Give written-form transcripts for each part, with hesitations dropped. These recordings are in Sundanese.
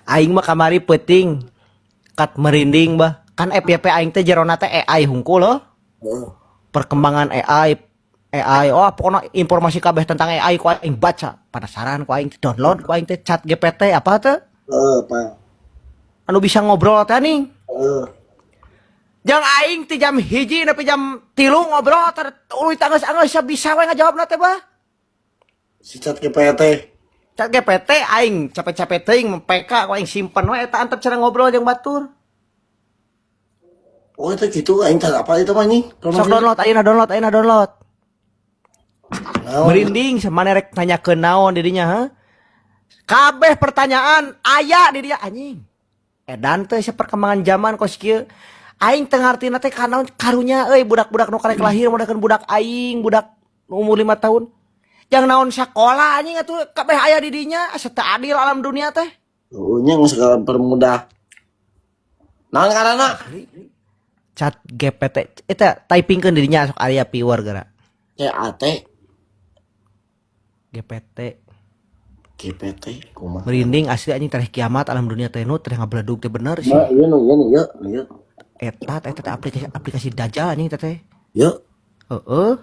Aing mah kamari peuting kat merinding bah. Kan FYP aing teh jerona teh AI hungkul loh. Heeh. Perkembangan AI AI, oh pokoknya informasi kabeh tentang AI ku aing baca. Penasaran ku aing teh download ku aing teh chat GPT apa teh? Heeh, Pak. Anu bisa ngobrol teh nih. Heeh. Jang aing ti jam 1 nepi jam 3 ngobrol teh tuluy tanggeus anggeus bisa we ngajawabna teh bah. Si chat GPT. Chat GPT aing capek-capek teuing PK ku aing simpen we eta antep cara ngobrol jeung batur. Oh, itu gitu aing teh apa itu mah anjing? Sok download ayeuna download ayeuna download. Naon? Merinding samane rek nanyakeun naon dirinya ha? Kabeh pertanyaan aya di dia anjing. Edan teh perkembangan zaman kos kieu. Aing teu ngartina teh kanaon karunya euy budak-budak nu karek lahir modakeun budak aing budak nu umur 5 tahun. Jang naon sakola anjing atuh kabeh aya di dinya asa teu adil alam dunia teh. Heeh nya geus segala permudah. Naon ngaranna? Chat GPT eta typingkeun di dinya sok aya viewer geura. CAT GPT GPT kumaha? merinding asli anjing tereh kiamat alam dunia teh nu tereh ngabeledug teh bener sih. Nah, iya nu ieu nu ieu, nu ieu. Eta eta teh aplikasi aplikasi dajjal anjing teh teh. Ieu Heeh.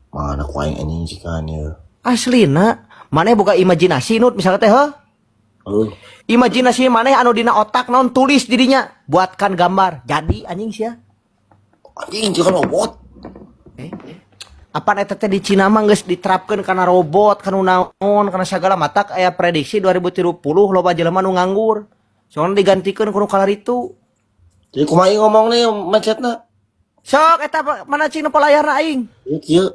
mana ku aing anjing cikan ieu. Aslina maneh boga imajinasi nut misalnya teh heuh. Heuh. Imajinasi maneh anu dina otak naon tulis dirinya buatkan gambar jadi anjing sia. Anjing cikan robot. Apan eta teh di Cina mah geus diterapkeun kana robot kana naon kana sagala matak aya prediksi 2030 loba jelema nu nganggur. Soalna digantikeun ku nu kalaritu. Jadi kumaha ieu ngomong nih mencetna? Sok eta mana cing nu layarna aing. Ieu kieu.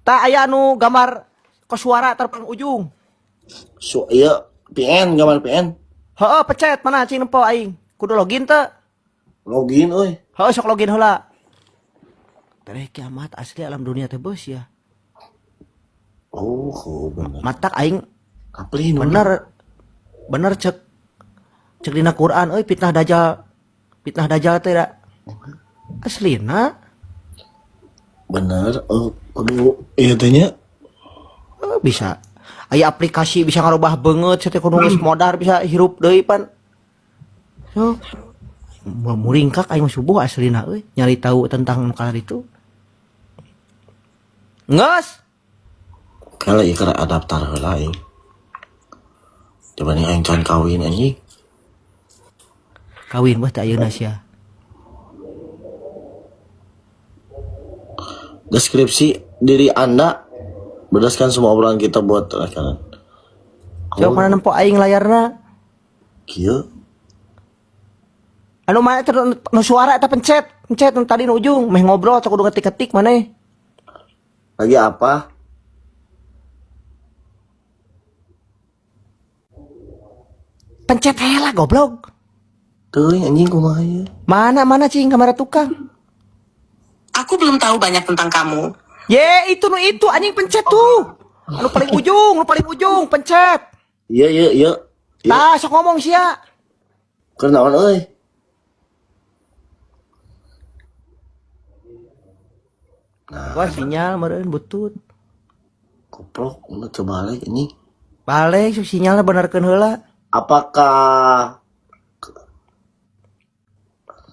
Tah aya anu gambar koswara terpang ujung. Su ieu PN gambar PN. Heeh, pecet mana cing nempo aing. Kudu login teu? Login euy. Heeh, sok login heula. Tereh kiamat asli alam dunia teh bos ya. Oh, oh bener. Matak aing Kapli nu. bener bener cek cek dina Quran euy fitnah dajjal teh da. Aslina Bener, oh, kudu ieu teh nya. Bisa aya aplikasi bisa ngarubah beungeut sia teh kudu geus modar bisa hirup deui pan. So, muringkak aing mah subuh aslina euy nyari tahu tentang nu kalar itu. Nges. Kalau ieu keur adaptar heula aing. Dibanding aing can kawin anjing. Kawin mah teh ayeuna sia. Deskripsi diri Anda berdasarkan semua obrolan kita buat rekanan. Coba mana nempo aing layarna. Kieu. Anu mana teh nu suara eta pencet, pencet nu tadi nu ujung meh ngobrol atau kudu ngetik-ketik maneh. Lagi apa? Pencet heula goblok. Teuing anjing kumaha ieu? Mana mana cing kamera tukang. Aku belum tahu banyak tentang kamu. Ye, itu nu itu anjing pencet tuh. Anu paling ujung, nu paling ujung pencet. Iya iya iya. Iya. Tah sok ngomong sia. Keur naon euy? Nah, Wah, sinyal meureun butut. Koplok, udah coba balik ini. Balik sok sinyalna benerkeun heula. Apakah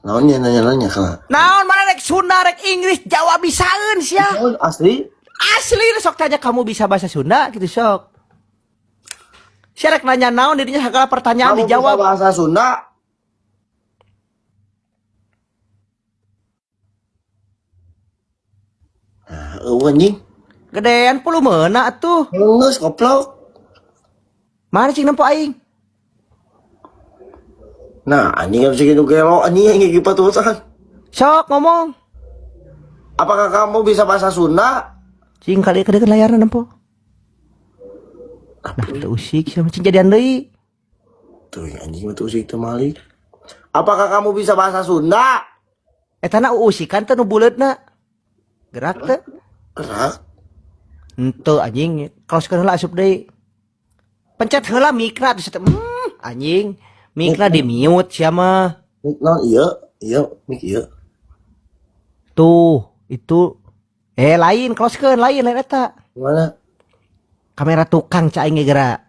naonnya nanya-nanya kana? Naon mana rek Sunda rek Inggris Jawa bisaeun sia. Naon asli? Asli sok tanya kamu bisa bahasa Sunda gitu sok. Sia rek nanya naon dirinya segala pertanyaan Kamu bisa dijawab. bahasa Sunda? Nah, eueuh anjing. Gedean puluh meuna atuh. Geus koplok. Mana cing nempo aing? Nah, anjing harus gitu gelo anjing yang gigi patusan. Sok ngomong. Apakah kamu bisa bahasa Sunda? Cing kali kedekeun layarna nempo. Nah, teu usik sia cing jadian deui. Tuh anjing mah teu usik teu malik. Apakah kamu bisa bahasa Sunda? Eta na uusikan teh nu buleudna. Gerak teh. Gerak. Henteu anjing, kaoskeun heula asup deui. Pencet heula mikna terus teh. Anjing. Mikna di mute sia mah. Mik naon ieu? Ieu mik ieu. Tuh, itu lain close-keun lain lain eta. Mana? Kamera tukang ca aing ge geura.